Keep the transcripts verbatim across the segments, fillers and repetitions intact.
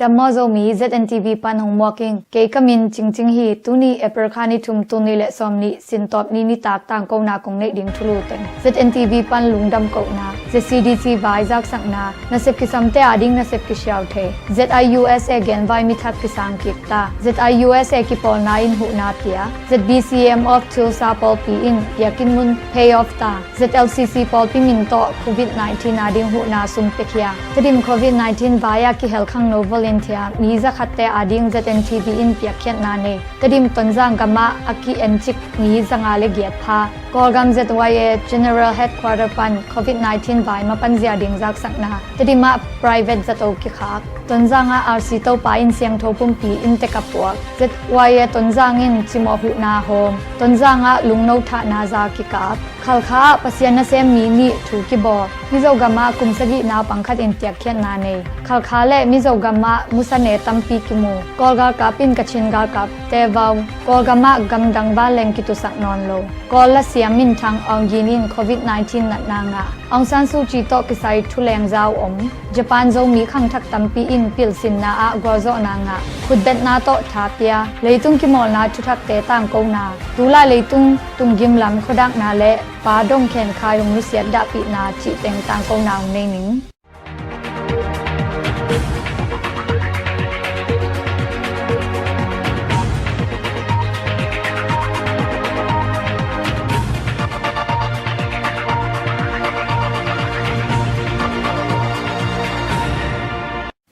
Dam maw Zomi, Z N T V pan hong muak ing. Kei ka min Cingcing hi. Tuni April kha ni thum, tul nih le sawm nih, Sintawp ni nitak tangkona kong neih ding thulu teng. Z N T V pan lungdam kohna, Z C D C vai zaksakna, nasep kisamte ading nasep kisiau thei, Z I U S A genvai mithak kisang kik ta, Z I U S A kipawlna in huhna pia, Z B C M of Tulsa pawlpi in biakinn mun pay off ta, Z L C C pawlpi min tawh covid nineteen ading huhna sum pekhia, Tedim covid nineteen vai-a kihel khangno volunteer mi zakhatte ading Z N T V in piakkhiatna nei. Tedim Tonzang gamah a ki-encik mi zanga le giat pha. Kawlgam Z Y A General Headquarter pan covid nineteen vai mapanzia ding zaksakna. Tedim ah private zato kikhak. Tonzang ah R C Topa in siangtho pumpi in teka puak. Z Y A Tonzang in cimawh huhna hawm. Tonzang ah lungno thahna za kikap. Khalkha ah Pasian nasem mi nih thu kibawl. Mizo gamah kum sagih naupang khat in piakkhiatna nei. Khalkha le Mizo gamah musane tampi kimu. Kawl galkap in Kachin galkap tevau. Kawl gamah gamdang vanleng kitusak nawn lo. Kawl lasiam minthang Aung Gin in covid nineteen natna ngah. Aung San Suu Kyi tawh kisai thuleng zau om. Japan Zomi khangthak tampi in pilsinna ah gualzawhna ngah. Khutbetna tawh tha pia. Leitung kimawlna thuthakte tangkona. Tulai leitung tunggim lam khuadakna le pa dong khenkhai hong nusiat dahpihna cih teng tangkona hong nei ning.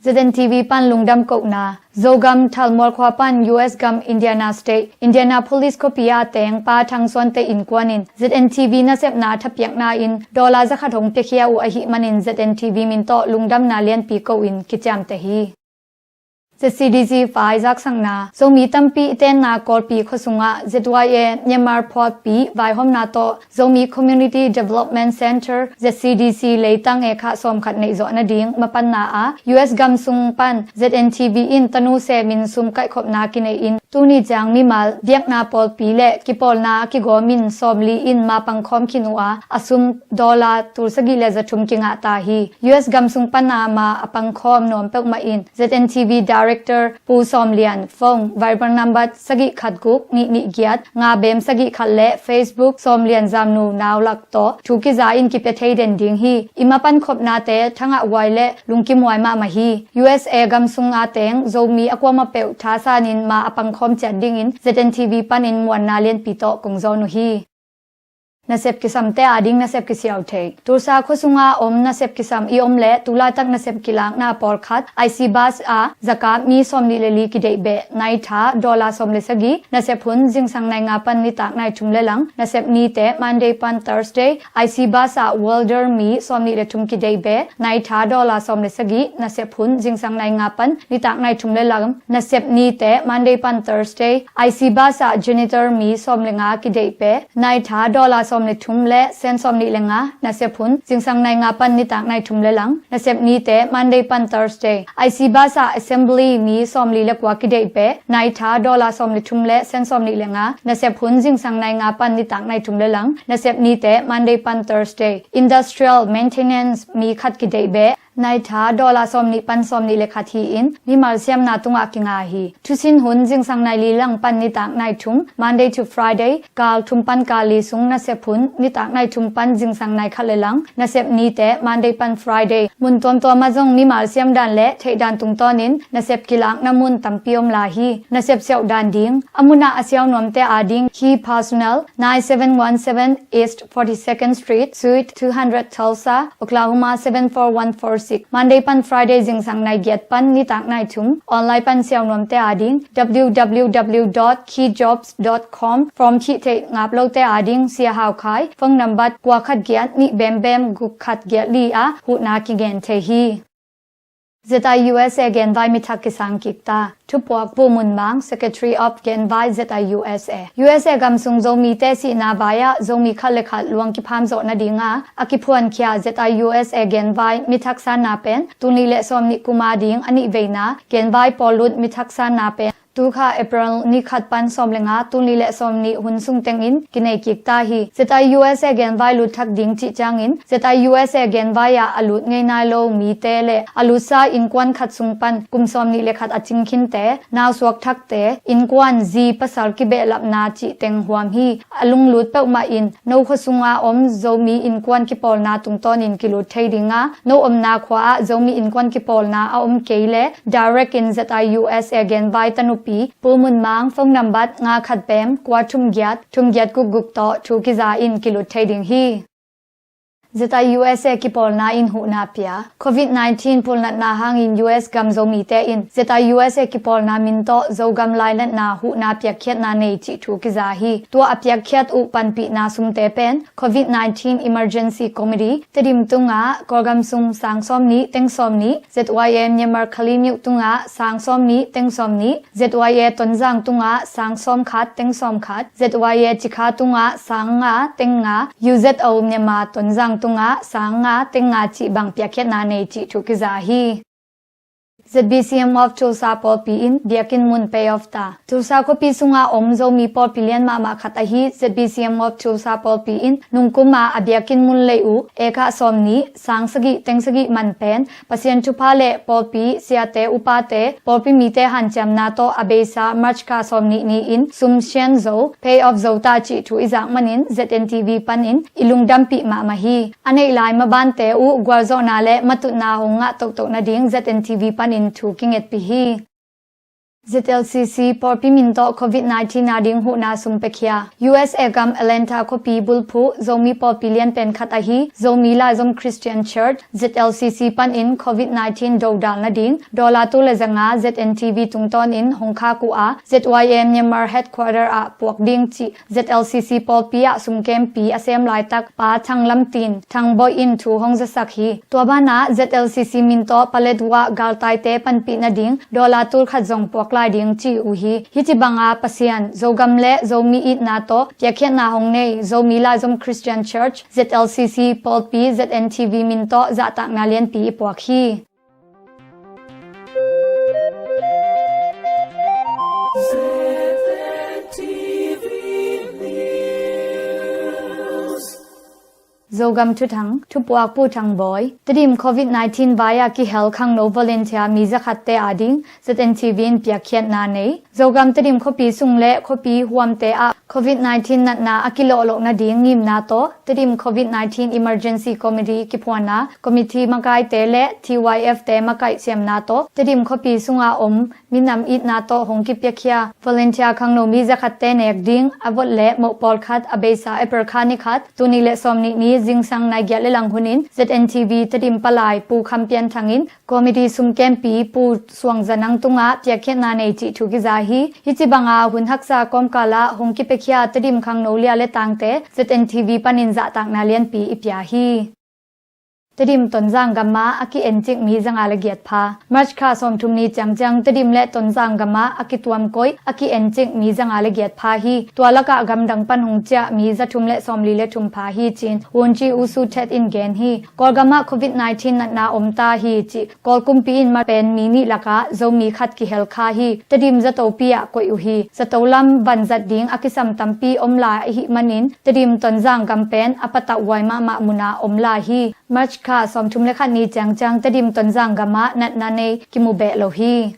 Z N T V pan lungdam kohna. Zogam Thalmual khua pan U S gam Indiana State, Indianapolis khuapi ah teng Pa Thang Suante innkuan in Z N T V nasepna thapiakna in dollar zakhat hong piakhia uh ahih manin Z N T V min tawh lungdamna lianpi ko in kiciamteh hi. Z C D C vai zaksakna. Zomi tampi i tenna Kawlpi khuasungah Z Y A Myanmar phuatpi vaihawmna tawh Zomi Community Development Center, Z C D C, leitang ekha sawmkhat neihzawh nading mapanna ah U S gam sung pan Z N T V in tanu semin sum kaihkhopna kinei in tuni ciang mimal biakna pawlpi le kipawlna a kigawm in sawmli in ma pangkhawm khin uh a, a sum dollar tul sagih le za thum kingah ta hi. U S gam sung pana ma a pangkhawm nuam peuhmah in Z N T V Director Pu Sawm Lian, phone, Viber number sagih khat guk nih nih giat nga bem sagih khat le Facebook Sawm Lian Zamnu Naulak tawh thu kiza in kipia thei den ding hi. I mapan khopnate thangah huai le lungkim huai mahmah hi. U S A gam sung a teng Zomi a kuamah peuh thasan in ma a pangkhawm ciat dingin Z N T V panin muanna lianpi tawh kong zawn uh hi. Nasep kisamte ading nasep kisiau thei. Tulsa khuasunga om nasep kisam i om le tulaitak nasep kilakna pawlkhat I C bus ah zakap mi sawmnih le li kideih beh, nai tha dollar sawm le sagih, nasep hun zingsang nai nga pan nitak nai thum le lang, nasep nite Monday pan Thursday, I C bus ah welder mi sawmnih le thum kideih beh, nai tha dollar sawm le sagih, nasep hun zingsang nai nga pan nitak nai thum le lang, nasep nite Monday pan Thursday, I C bus ah janitor mi sawm le nga kideih beh, nai tha dollar sawm le thum le sen sawmnih le nga, nasep hun zingsang nai nga pan nitak nai thum le lang, nasep nite Monday pan Thursday. I C bus ah assembly mi sawmli le kua kideih beh, nai tha dollar sawm le thum le sen sawmnih le nga, nasep hun zingsang nai nga pan nitak nai thum le lang, nasep nite Monday pan Thursday. Industrial maintenance mi khat kideih beh, nai tha dollar sawmnih pan sawmnih le khat hi-in mimal siamna tungah kinga hi. Thusin hun zingsang nai li lang pan nitak nai thum, Monday to Friday, kal thum pan kal li sung, nasep hun nitak nai thum pan zingsang nai khat le lang, nasep nite Monday pan Friday. Mun tuamtuam ah zong mimal siamdan le theihdan tungtawnin nasep kilakna mun tampi om lai hi. Nasep siauh dan ding, a munah a siau nuamte ading hi. Personnel, nine seven one seven East forty-second Street, Suite two hundred, Tulsa, Oklahoma seven four one four six. Monday pan Friday zingsang nai giat pan nitak nai thum. Online pan siau nuamte ading W W W dot key jobs dot com. Form khih theih ngap lote ading Sia Hau Khai, phone number kua khat giat nih bem bem guk khat giat li ah huhna kigen thei hi. Z I U S A genvai mithak kisang kik ta. Thupuak Pu Mun Mang, Secretary of Genvai Z I U S A. U S A gam sung Zomite sihna vai-ah Zomi khat le khat luang kipham zawh nadingah a kiphuankhiat Z I U S A genvai mithak sanna pen tul nih le sawmnih kum ading a nih veina genvai pawllut mithak sanna pen Tukha April ni khat pan sawm le nga, tul nih le sawm nih hun sung tengin kinei kik ta hi. Z I U S A genvai lut thak ding cih ciangin Z I U S A genvai ah a lut ngei nai lo mite le a lutsa innkuan khat sung pan kum sawm nih le khat a cing khinte, nausuak thakte, innkuan zi pasal kibehlapna cih teng huam hi. A lunglut peuhmah in no khua sunga om Zomi innkuan kipawlna tungtawnin kilut thei dinga, no omna khua ah Zomi innkuan kipawlna a om kei le direct in Z I U S A genvai tanupi Pu Mun Mang, phone nambat nga khat pem kua thum giat thum giat guk guk tawh thu kiza in kilut thei ding hi. Z I U S A kipawlna in huhna pia. Covid nineteen pulnatna hangin U S gam Zomite in Z I U S A kipawlna min tawh Zogam lainatna huhna piakkhiatna nei cih thu kiza hi. Tua a piakkhiat uh panpihna sumte pen Covid nineteen Emergency Committee, Tedim tungah Kawlgam sung sang sawm nih teng sawm nih, Z Y A Myanmar Kalaymyo tungah sang sawm nih teng sawm nih, Z Y A Tonzang tungah sang sawm khat teng sawm khat, Z Y A Cikha tungah sang nga teng nga, U Z O Myanmar Tonzang tungah sang nga teng nga cih bang piakkhiatna nei cih thu kiza hi. Z B C M of Tulsa pawlpi in biakinn mun pay off ta. Tulsa khuapi sunga om Zomi pawlpi lian mahmah khat ahi Z B C M of Tulsa pawlpi in nungkuma a biakinn mun lei uh eka sawm nih, sang sagih teng sagih man pen Pasian thupha le pawlpi siate upate, pawlpi mite hanciamna tawh a beisa March kha sawm nih ni-in sum sian zo, pay off zo ta cih thu i zak manin Z N T V panin i lungdampih mahmah hi. A neih lai mabante uh gualzawhna le matutna hong ngah tohtoh nading Z N T V panin thu kingetpih hi. Z L C C pawlpi min tawh Covid nineteen a ding huhna sum pekhia. U S A gam Atlanta khuapi bulphuh Zomi pawlpi lianpen khat ahi Zomi Laizom Christian Church, Z L C C panin Covid nineteen dodal nading dollar tul le zanga Z N T V tungtawnin hong khak uh a, Z Y A Myanmar headquarter ah puak ding cih Z L C C pawlpi ah sumkempi a sem laitak Pa Thang Lam Tin, Thang Boih in thu hong zasak hi. Tua banah Z L C C min tawh palet uh ah galtaite panpih nading dollar tul khat zong puak lai ding ci uh hi. Hih ci banga Pasian, Zogam le Zomi itna tawh piakkhiatna hong nei Zomi Laizom Christian Church, Z L C C pawlpi Z N T V min tawh zahtakna lianpi i puak hi. Zogam thuthang, thupuak Pu Thang Bawi. Tedim Covid nineteen vai-a kihel khangno volunteer mi zakhatte ading Z N T V in piakkhiatna nei. Zogam Tedim khuapi sung le khuapi huamte ah Covid nineteen natna a kilawh loh nading ngimna tawh Tedim Covid nineteen Emergency Committee kiphuana committee makaite le T Y F te makaih siamna tawh Tedim khuapi sunga om minam itna tawh hong kipiakhia volunteer khangno mi zakhatte nek ding a vot le moh pawlkhat a beisa April kha ni khat, tul nih le sawm nih ni zingsang nai giat le lang hunin Z N T V Tedim palai Pu Kham Pian Thang in committee sumkempi Pu Suang Za Nang tungah piakkhiatna nei cih thu kiza hi. Hih ci banga hun haksa kawmkal ah hong kipiakhia Tedim khangno lia le tangte Z N T V panin zahtakna lianpi i pia hi. Tedim Tonzang gamah a ki-encik mi zanga le giat pha. March kha sawmthum ni ciangciang Tedim le Tonzang gamah a kituamkoih a ki-encik mi zanga le giat pha hi. Tua lakah gamdang pan hong ciah mi zathum le sawmli le thum pha hi ci-in Wunci Usu Thet in gen hi. Kawlgamah Covid nineteen natna om ta hi cih Kawl kumpi in ma pen mi nih lakah Zomi khat kihel kha hi. Tedim zatopi ah koih uh hi. Zato lam vanzat ding a kisam tampi om lai ahih manin Tedim Tonzang gam pen a patauhhuai mahmah munah om lai hi. March kha sawmthum le khat ni ciangciang Tedim Tonzang gamah natna nei kimu beh lo hi.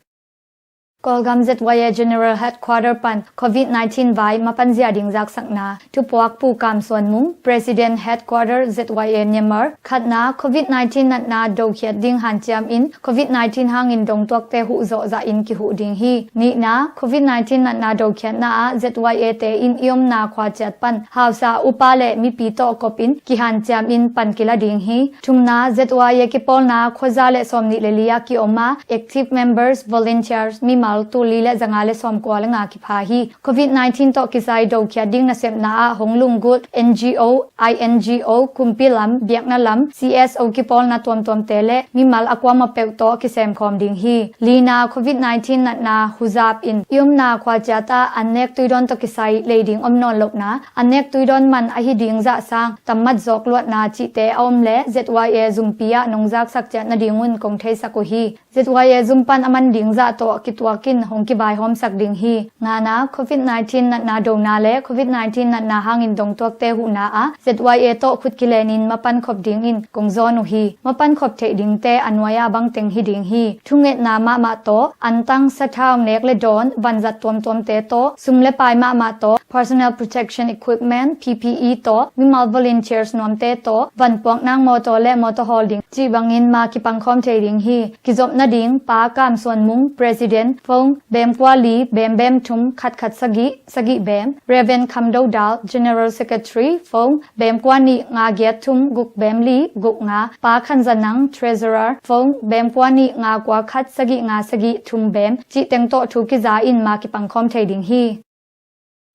Kawlgam Z Y A General Headquarter pan Covid nineteen vai mapanzia ding zaksakna. Thupuak Pu Kam Suan Mung, President Headquarter Z Y A Myanmar. Khatna, Covid nineteen natna dokhiat ding hanciam in Covid nineteen hangin dongtuakte huh zawhzah in kihuh ding hi. Nihna, Covid nineteen natna dokhiatna ah Z Y A te in i omna khuaciat pan hausa upa le mipi tawh kop in kihanciam in pan kila ding hi. Thumna, Z Y A kipawlna khuaza le sawmnih le li a kiom a active members, volunteers, mimal tul li le zanga le sawmkua le nga kipha hi. Covid nineteen tawh kisai dokhiat ding nasepna ah hong lunggulh N G O, I N G O, kumpi lam, biakna lam, C S O kipawlna tuamtuamte le mimal a kuamah peuh tawh kisemkhawm ding hi. Lina, Covid nineteen natna huzap in i omna khuaciat ah annek tuidawn tawh kisai lei ding om nawn lohna, annek tuidawn man ahi ding zah sang tammat zawk luatna cihte a om le Z Y A zumpi ah nong zaksak ciat nadingun kong theisak uh hi. Z Y A zum pan a man ding zah tawh kituak kin hong kivaihawmsak ding hi. Ngana, COVID nineteen natna dona le COVID nineteen natna hangin dongtuakte huhna ah Z Y A tawh khut kilenin mapan khop dingin kong zawn uh hi. Mapan khop theih dingte a nuai-a bangteng hi ding hi. Thungetna mahmah tawh, antang, sathau, nek le dawn, vanzat tuamtuamte tawh, sum le pai mahmah tawh, personal protection equipment, P P E tawh, mimal volunteers nuamte tawh, van puak nang mawtaw le mawtaw hawl ding cih bangin ma kipangkhawm thei ding hi. Kizopna ding, Pa Kam Suan Mung, President, phone, bem kua li, bem bem thum, khat khat sagih, sagih bem, Reverend Kham Do Dal, General Secretary, phone, bem kua nih, nga giat thum, guk bem li, guk nga, Pa Khan Za Nang, Treasurer, phone, bem kua nih, nga kua khat, sagih nga sagih, thum bem, cih teng tawh thu kiza in ma kipangkhawm thei ding hi.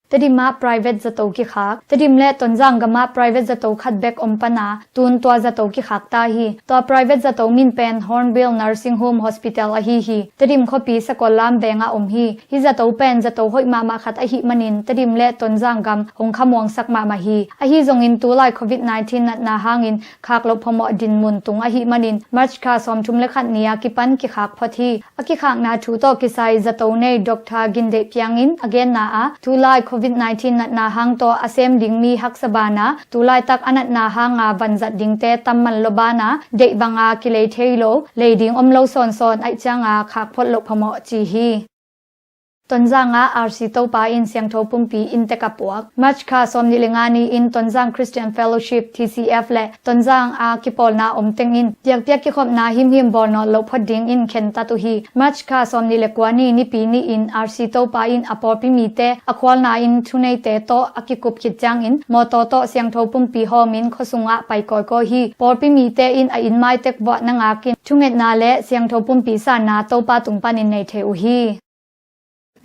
Tedim ah private zato kikhak. Tedim le Tonzang gam ah private zato khat bek om pan a, tun tua zato kikhak ta hi. Tua private zato min pen Hornbill Nursing Home Hospital ahi hi. Tedim khuapi Sakollam veng ah om hi. Hih zato pen zato hoih mahmah khat ahih manin Tedim le Tonzang gam hong khamuangsak mahmah hi. Ahi zongin tulai COVID nineteen natna hangin khak loh phamawh dinmun tung ahih manin March kha sawmthum le khat ni a kipan kikhak phot hi. A kikhakna thu tawh kisai zato nei Doctor Gin Deih Piang in a genna ah, tulai COVID nineteen natna hang tawh a sem ding mi haksa ban a, tulaitak a natna hanga vanzat dingte tam man lo ban a, deih banga kilei thei lo, lei ding om lo sawnsawn ahih cianga khak phot loh phamawh ci hi. Tonzang ah R C Topa in Siangtho Pumpi inntek a puak. March kha sawmnih le nga ni-in Tonzang Christian Fellowship, T C F, le Tonzang a kipawlna om teng in biakpiak kikhopna himhim bawl nawn loh phot dingin khentat uh hi. March kha sawmnih le kua ni Nipi ni-in R C Topa in a pawlpi mite a khualna in thuneite tawh a kikup khit ciangin mawtaw tawh Siangtho Pumpi hawmin khuasungah pai kawikawi hi. Pawlpi mite in a inn maitek vuah na ngakin thungetna le Siangtho Pumpi sanna Topa tung panin nei thei uh hi.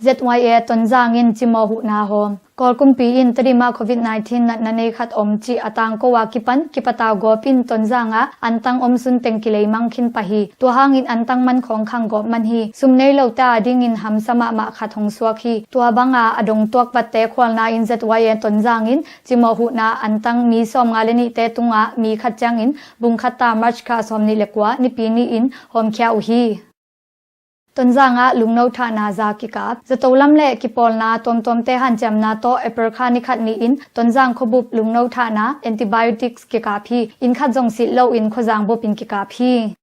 Z Y A Tonzang in cimawh huhna hawm. Kawl kumpi in Tedim ah COVID nineteen natna nei khat om cih a tangko a kipan kipatau gawp in Tonzang ah antang om sun teng kileimang khin pah hi. Tua hangin antang man khawng khang gawp man hi. Sum nei lote a dingin hamsa mahmah khat hong suak hi. Tua banga a dongtuak vatte khualna in Z Y A Tonzang in cimawh huhna antang mi sawmnga le nihte tungah mi khat ciangin bung khat ta March kha sawmnih le kua Nipi ni-in hawmkhia uh hi. Tonzang ah lungno thahna za kikap. Zato lam le kipawlna tuamtuamte hanciamna tawh April kha ni khat ni-in Tonzang khuabup lungno thahna antibiotics kikap hi. Inn khat zong silh loin khuazang bupin kikap hi.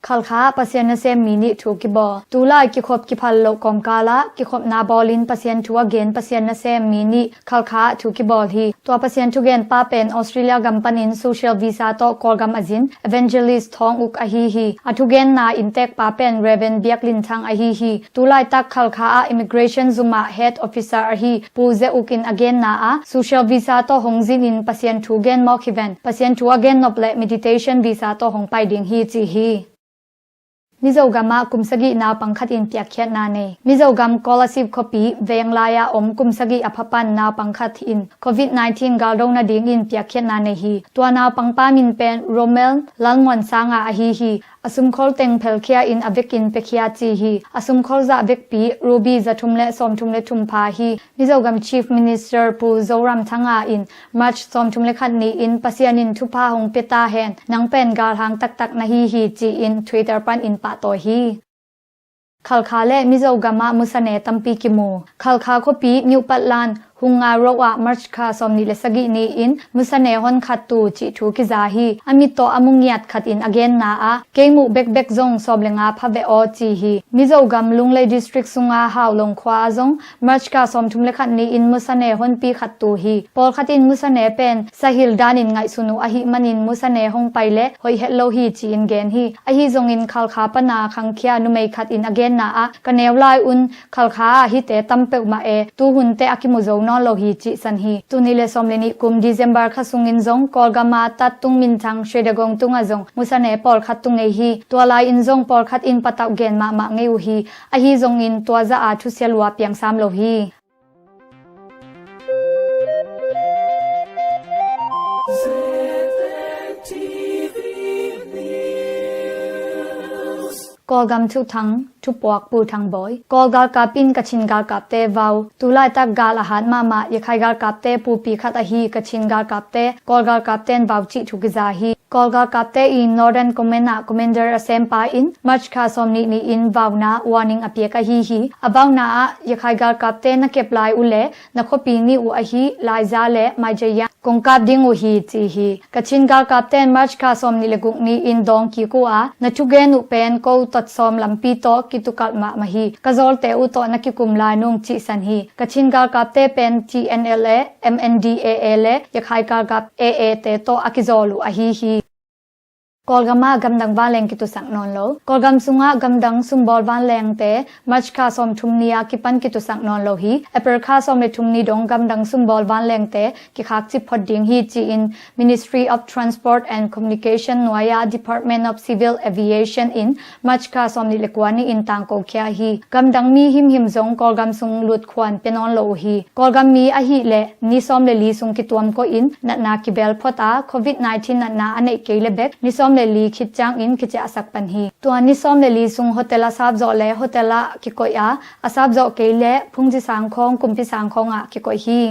Khalkha ah Pasian nasem mi nih thu kibawl. Tulai kikhop kiphal loh kawmkal ah kikhopna bawlin Pasian thu a gen Pasian nasem mi nih Khalkha ah thu kibawl hi. Tua Pasian thugenpa pen Australia gam panin social visa tawh Kawlgam a zin Evangelist Thawng Uk ahi hi. A thugenna inntekpa pen Reverend Biak Lin Thang ahi hi. Tulaitak Khalkha ah immigration zum ah head officer ahi Pu Ze Uk in a genna ah social visa tawh hong zinin Pasian thu gen mawk hi ven. Pasian thu a gen nop le meditation visa tawh hong pai ding hi ci hi. Mizo gam ah kum sagih naupang khat in piakkhiatna nei. Mizo gam Kolasib khuapi veng lai ah om kum sagih a phapan naupang khat in COVID nineteen galdo nadingin piakkhiatna nei hi. Tua naupangpa min pen Romel Lalmuansanga ahi hi. A sumkhol teng phelkhia in a vekin pekhia ci hi. A sumkhol zah vekpi ruby za thum le sawmthum le thum pha hi. Mizogam Chief Minister Pu Zoramthanga in March sawmthum le khat ni-in Pasian in thupha hong pia ta hen, nang pen galhang taktak na hi hi ci-in Twitter panin pahtawi hi. Khalkha le Mizogam ah musane tampi kimu. Khalkha khuapi New Patlan Hungnga Road ah March kha sawmnih le sagih ni-in musane hon khat tu cih thu kiza hi. A mit tawh a mu ngiat khat in a genna ah kei muh bekbek zong sawm le nga pha ve aw ci hi. Mizogam Lunglei District sunga Haulong khua ah zong March kha sawmthum le khat ni-in musane honpi khat tu hi. Pawlkhat in musane pen sahil danin ngaihsun uh ahih manin musane hong pai le hoih het lo hi ci-in gen hi. Ahi zongin Khalkha pana khangkhia numei khat in a genna ah ka neu lai un Khalkha ah hihte tam peuhmah e, tuhunte a kimu zo nawn lo hi cihsan hi. Tuni le sawm le nih kum December kha sungin zong Kawlgam ah Tattung Minthang Shredagong tungah zong musane pawlkhat tu ngei hi. Tua lai-in zong pawlkhat in patauh gen mahmah ngei uh hi. Ahi zongin tua zah a thusia lua piangsam lo hi. Kawlgam thuthang. Thupuak Pu Thang Bawi. Kawl galkap in Kachin galkapte vau. Tulaitak gal a hat mahmah Yakhai galkapte pupi khat ahi Kachin galkapte Kawl galkapte in vau cih thu kiza hi. Kawl galkapte in Northern Command ah commander a sempa in March kha sawmnih ni-in vauna warning a piak ahi hi. A vauna ah Yakhai galkapte na kep lai uh leh na khuapi nih uh ahi Laiza le Maijaya kong kap ding uh hi ci hi. Kachin galkapte in March kha sawmnih le guk ni-in dawng kik uh a, na thugen uh pen ko tot sawm lampi tawh kitukalh mahmah hi. Ka zawlte uh tawh na kikum lai nung cihsan hi. Kachin galkapte pen T N L A, M N D A A le Yakhai galkap A A te tawh a kizawl uh ahi hi. Kawlgam ah gamdang vanleng kitusak nawn lo. Kawlgam sungah gamdang sumbawl vanlengte March kha sawmthum ni a kipan kitusak nawn lo hi. April kha sawm le thum ni dong gamdang sumbawl vanlengte kikhak cip phot ding hi ci-in Ministry of Transport and Communication nuai-a Department of Civil Aviation in March kha sawmnih le kua ni-in tangko khia hi. Gamdang mi himhim zong Kawlgam sung lutkhuan pia nawn lo uh hi. Kawlgam mi ahih leh ni sawm le li sung kituam koih in natna kibel phot a, covid nineteen natna a neih kei le bek ni sawm le li khit ciangin kiciahsak pan hi. Tua ni sawm le li sung hotel a sapzawh le hotel ah kikoih a, a sapzawh kei le phungzi sangkhawng, kumpi sangkhawng ah kikoih hi.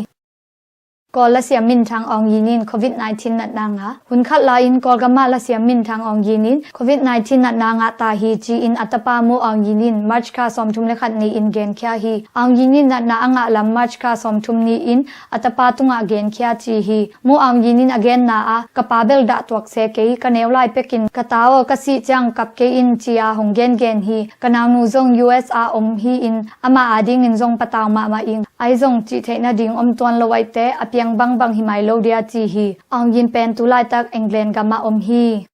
Kawl lasiam minthang Aung Yin in covid nineteen natna ngah. Hun khat lai-in Kawlgam ah lasiam minthang Aung Yin in covid nineteen natna ngah ta hi ci-in a tapa Mu Aung Yin in March kha sawmthum le khat ni-in genkhia hi. Aung Yin in natna a ngah lam March kha sawmthum ni-in a tapa tungah genkhia ci hi. Mu Aung Yin in a genna ah, ka pa bel dah tuak se kei, ka neu lai pekin ka ta aw ka sih ciang kap kei in ci-a hong gengen hi. Ka naunu zong U S a om hi-in amah adingin zong patau mahmah ing. Ahi zong cih theih nading om tuan lo ahih teh a piang bangbang hi mai lo dia ci hi. Aung Yin pen tulaitak England gam ah om hi.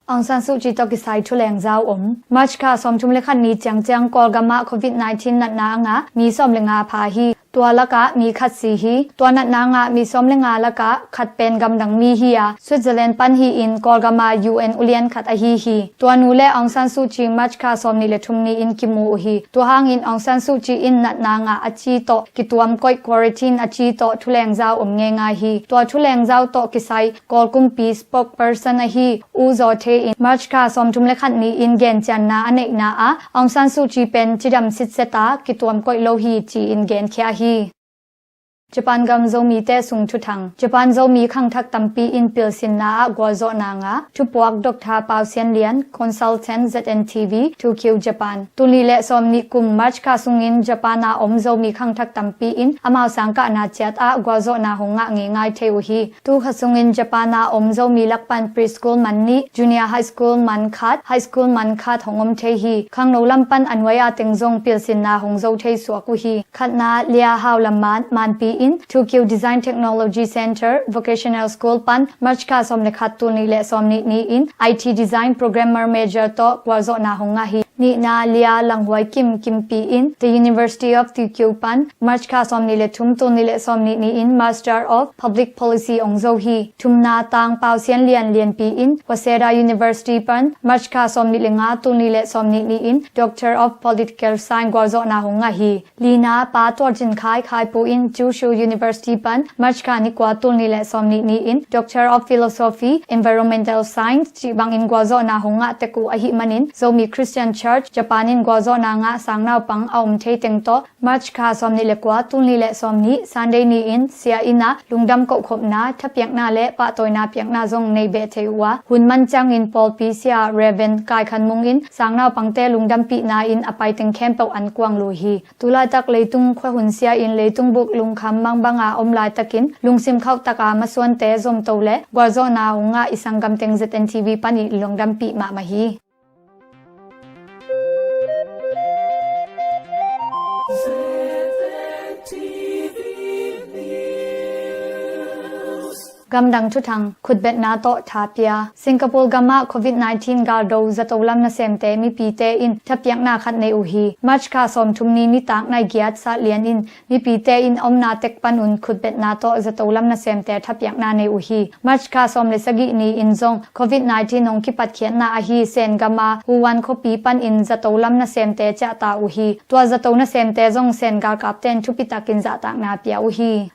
Aung San Suu Kyi tawh kisai thuleng zau om. March kha sawmthum le khat ni ciangciang Kawlgam ah covid nineteen natna a ngah mi sawm le nga pha hi. Tua lakah mi khat si hi. Tua natna ngah mi sawm le nga lakah khat pen gamdang mi hi a, Switzerland pan hi-in Kawlgam ah U N ulian khat ahi hi. Tua nu le Aung San Suu Kyi March kha sawmnih le thum ni-in kimu uh hi. Tua hangin Aung San Suu Kyi in natna ngah a ci tawh kituam koih quarantine a ci tawh thuleng zau om ngeingai hi. Tua thuleng zau tawh kisai Kawl kumpi spokesperson ahi U Zaw Thei in March kha sawmthum le khat ni-in gencianna a neihna ah Aung San Suu Kyi pen cidam sitset a kituam koih lo hi ci-in genkhia hi. Japan gam Zomite sung thuthang. Japan Zomi khangthak tampi in pilsinna ah gualzawhna ngah. Thupuak Doctor Pau Sian Lian, Consultant Z N T V, Tokyo, Japan. Tul nih le sawmnih kum March kha sungin Japan a om Zomi khangthak tampi in amau sangkahna ciat ah gualzawhna hong ngah ngeingai thei uh hi. Tu kha sungin Japan a om Zomi lak pan preschool man nih, junior high school man khat, high school man khat hong om thei hi. Khangno lam pan a nuai a teng zong pilsinna hong zo thei suak uh hi. Khatna, Lia Hau Lam Man, Manpi in Tokyo Design Technology Center Vocational School pan March kha sawm le khat tul nih le sawmnih ni-in I T Design Programmer Major tawh gualzawhna hong ngah hi. Nihna, Lia Lang Huai Kim, Kimpi in The University of Tokyo pan March kha sawmnih le thum tul nih le sawmnih ni-in Master of Public Policy hong zo hi. Thumna, Tang Pau Sian Lian, Lianpi in Waseda University pan March kha sawmnih le nga tul nih le sawmnih ni-in Doctor of Political Science gualzawhna hong ngah hi. Lina, Pa Tuar Cin Khai, Khaipu in Kyushu University pan March kha ni kua tul nih le sawmnih ni-in Doctor of Philosophy, Environmental Science cih bangin gualzawhna hong ngah tek uh ahih manin Zomi Christian Church Japan in gualzawhna ngah sangnaupang a om thei teng tawh March kha sawmnih le kua tul nih le sawmnih Sunday ni-in sia inn ah lungdam kohkhopna, thapiakna le pahtawina piakna zong nei beh thei uh a, hun man ciangin pawlpi sia Reverend Kai Khan Mung in sangnaupangte lungdampihna in a pai teng khempeuh an kuang lui hi. Tulaitak leitung khuahun sia in leitung buk lungkham mangbanga om laitakin lungsim khauhtaka masuante zomto le gualzawhna hong ngah i sanggam teng Z N T V pan i lungdampih mahmah hi. Gamdang thuthang, khutbetna tawh thapia. Singapore gam ah covid nineteen galdo zato lam nasemte mipite in thapiakna khat nei uh hi. March kha sawmthum ni nitak nai giat Sat Lian in mipite inn omna tek panun khutbetna tawh zato lam nasemte thapiakna nei uh hi. March kha sawm le sagih ni-in zong covid nineteen hong kipatkhiatna ahi Sen gam a Wuhan khuapi panin zato lam nasemte ciahta uh hi. Tua zato nasemte zong Sen galkapte in thupitakin zahtakna pia uh hi.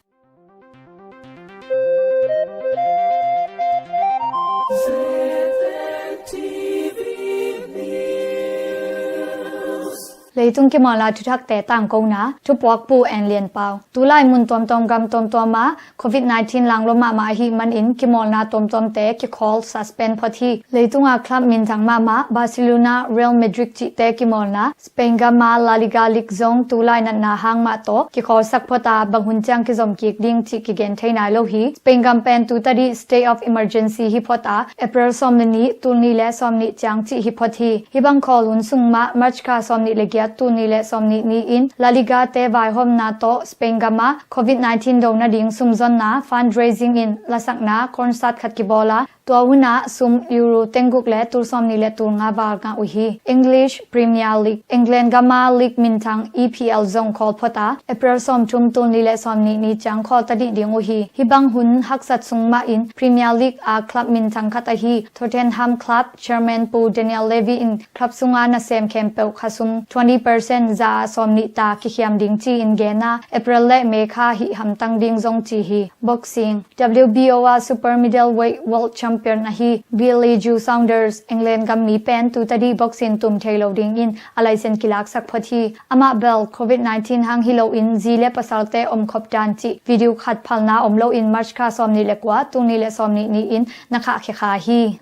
Leitung kimawlna thuthakte tangkona, thupuakpu En Lian Pau. Tulai mun tuamtuam gam tuamtuam ah covid nineteen langlo mahmah ahih manin kimawlna tuamtuamte kikhawl suspend phot hi. Leitungah club minthang mahmah Barcelona, Real Madrid cihte kimawlna, Spain gama La Liga League zong tulai natna hang mah tawh kikhawlsak phot a, bang hun ciang kizom kik ding cih kigen thei nai lo hi. Spain gam pen tutadi state of emergency hi phot a, April sawm le nih, tul nih le sawm nih ciang cih hi phot hi. Hih bang khawl hun sung mah March kha sawm nih le giat, tul nih le sawm nih ni-in La Liga te vaihawmna tawh Spain gama covid nineteen do nading sumzonna, fundraising in lasakna concert khat kibawl a, tua hunah sum euro tengguk le tul sawm nih le tul nga val ngah uh hi. English Premier League, England gama league minthang E P L zong khawl phot a, April sawm thum, tul nih le sawm nih ni ciang khawl ta dih ding uh hi. Hih bang hun haksat sung mahin Premier League a club minthang khat ahi Tottenham Club chairman Pu Daniel Levy in club sunga nasem khempeuh khasum twenty percent, za sawm nih ta kikhiam ding ci-in gen a, April le May kha hih hamtang ding zong ci hi. Boxing, W B O a super middleweight world champion ahi Billy Joe Saunders, England gam mi pen tutadi boxing tum thei lo dingin a license kilaksak phot hi. Amah bel covid nineteen hang hi loin zi le pasalte omkhop dan cih video khat phalna om loin March kha sawm nih le kua, tul nih le sawm nih ni-in na khahkhia kha hi.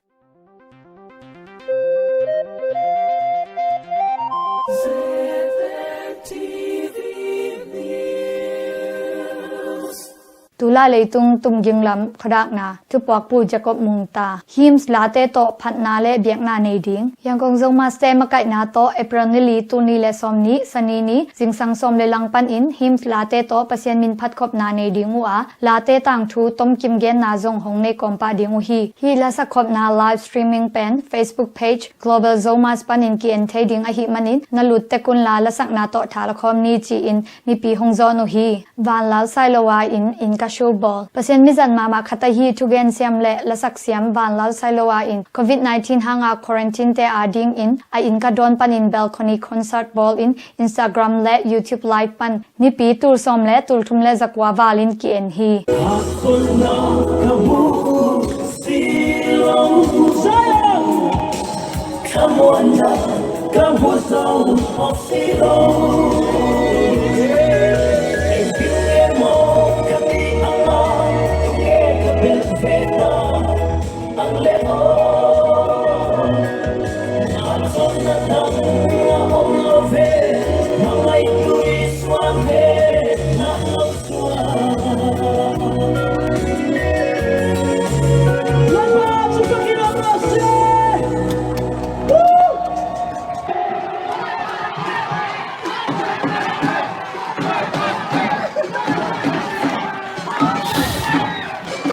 Tulai leitung tumging lam khuadakna, thupuakpu Jacob Mungta. Hymns late tawh phatna le biakna nei ding. Yangon Zomaste makaihna tawh April ni li, tul nih le sawm nih, Sani ni zingsang sawm le lang panin Hymns late tawh Pasian min phatkhopna nei ding uh a, late tangthu tomkim genna zong hong nei kawmpah ding uh hi. Hih lasakkhopna live streaming pen Facebook page Global Zomas panin ki-en thei ding ahih manin na lut tek unla lasakna tawh tha lakhawm ni ci-in mipi hong zawn uh hi. Vanlal Sailowa in Inka Show bawl. Pasian mizat mahmah khat ahi thugen siam le lasak siam Vanlal Sailowa in covid nineteen hanga quarantine te adingin a Inka dawn panin balcony concert bawlin Instagram le YouTube live pan nipi tul sawm le tul thum le zakua valin ki-en hi.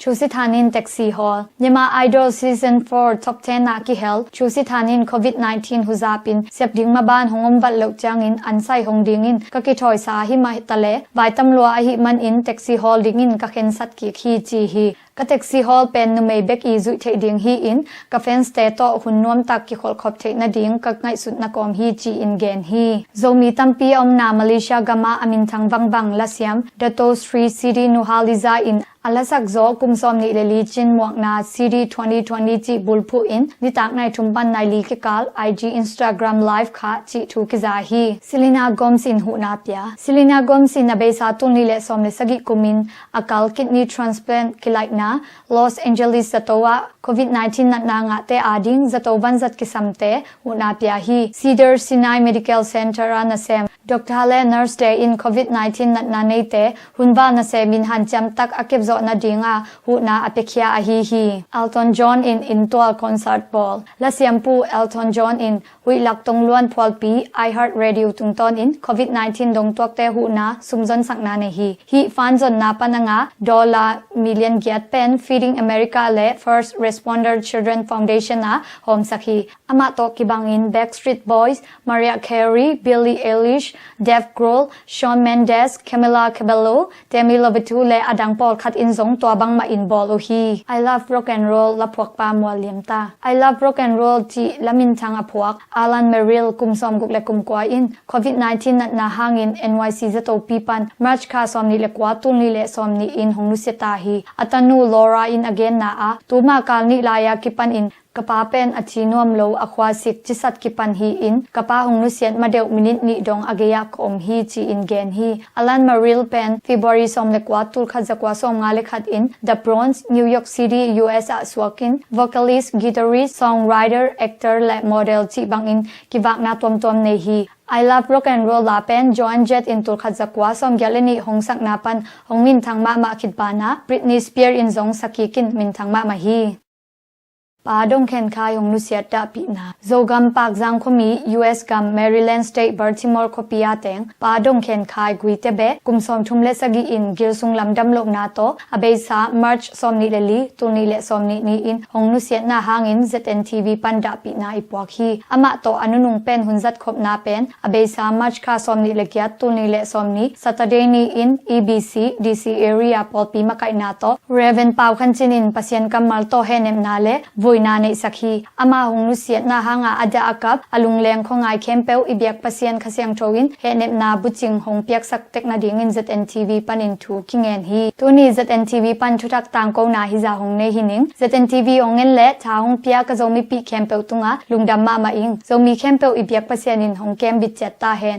Chusithan in taxi hawl. Myanmar Idol Season four Top ten ah kihel Chusithan in covid nineteen huzapin siap ding maban hong om vat loh ciangin an sai hong dingin ka kithawisa ahi mah taleh vaitam lua ahih manin taxi hawl dingin ka khensat kik hi ci hi. Ka taxi hawl pen numei bek i zuih theih ding hi-in ka fans te tawh hun nuamtak kikholhkhop theih nading ka ngaihsutna kawm hi ci-in gen hi. Zomi tampi a omna Malaysia gamah a minthang vangvang lasiam Dato Sri Siti Nurhaliza in a lasak zawh kum sawm nih le li cin muakna Siti twenty twenty cih bulphuh in nitak nai thum pan nai li kikal I G Instagram live khah cih thu kiza hi. Selena Gomez in huhna pia. Selena Gomez in a beisa tul nih le sawm le sagih kumin a kal kidney transplant kilaihna Los Angeles zato ah covid nineteen natna ngahte ading zato vanzat kisamte huhna pia hi. Cedars Sinai Medical Center ah nasem doctor le nurse te in covid nineteen natna neite hunval nasemin hanciam tak a kepzawh nadinga huhna a piakhia ahi hi. Elton John in inntual concert bawl. Lasiampu Elton John in huihlak tongluan phualpi iHeart Radio tungtawnin covid nineteen dongtuakte huhna sumzonsakna nei hi. Hih fanzonna pan a ngah dollar million giat pen Feeding America le First Responder Children Foundation ah hawmsak hi. Amah tawh kibangin Backstreet Boys, Mariah Carey, Billie Eilish, Dave Grohl, Shawn Mendes, Camila Cabello, Demi Lovato le a dang pawlkhat in zong tua bangmah in bawl uh hi. I Love Rock and Roll laphuakpa mual liam ta. I Love Rock and Roll cih la minthang a phuak Alan Merrill kum sawmguk le kum kua in covid nineteen natna hangin N Y C zatopi pan March kha sawm nih le kua, tul nih le sawm nih in hong nusia ta hi. A tanu Laura in a genna ah tuma kal nih lai-a kipan in Ka pa pen a thi nuam lo, a khua sik, cisat kipan hi-in ka pa hong nusiat ma deuh minit nih dong a gei-ah ka om hi, ci-in gen hi. Alan Merrill pen February sawm le kua, tul khat za kua sawm nga le khat in The Bronx, New York City, U S ah suakin vocalist, guitarist, songwriter, actor le model cih bangin kivakna tuamtuam nei hi. I Love Rock and Roll la pen Joan Jett in tul khat za kua sawm giat le nih hong sakna pan hong minthang mahmah khit banah Britney Spears in zong sak kikin minthang mahmah hi. Pa Dong Khen Khai hong nusiat dahpihna. Zogam Pakzang khuami, U S gam Maryland State, Baltimore khuapi a teng Pa Dong Khen Khai, Guite beh, kum sawmthum le sagih in gilsung lamdam lohna tawh a beisa March sawmnih le li, tul nih le sawmnih ni-in hong nusiatna hangin Z N T V pan dahpihna i puak hi. Amah tawh a nunung pen hun zatkhopna pen a beisa March kha sawmnih le giat, tul nih le sawmnih, Saturday ni-in E B C D C area pawlpi makaihna tawh Reverend Pau Khan Cin in Pasian kammal tawh hehnepna le vuina neihsak hi. Ama hong nusiatna hanga a dah a kap, a lungleng khuangai khempeuh i biak Pasian Kha Siangtho in hehnepna bucing hong piaksak tek nadingin Z N T V panin thu kingen hi. Tuni Z N T V pan thuthak tangkona hiza hong nei hi ning. Z N T V hong en le tha hong pia ka Zomipih khempeuh tungah lungdam mahmah ing. Zomi khempeuh i biak Pasian in hong kembit ciat ta hen.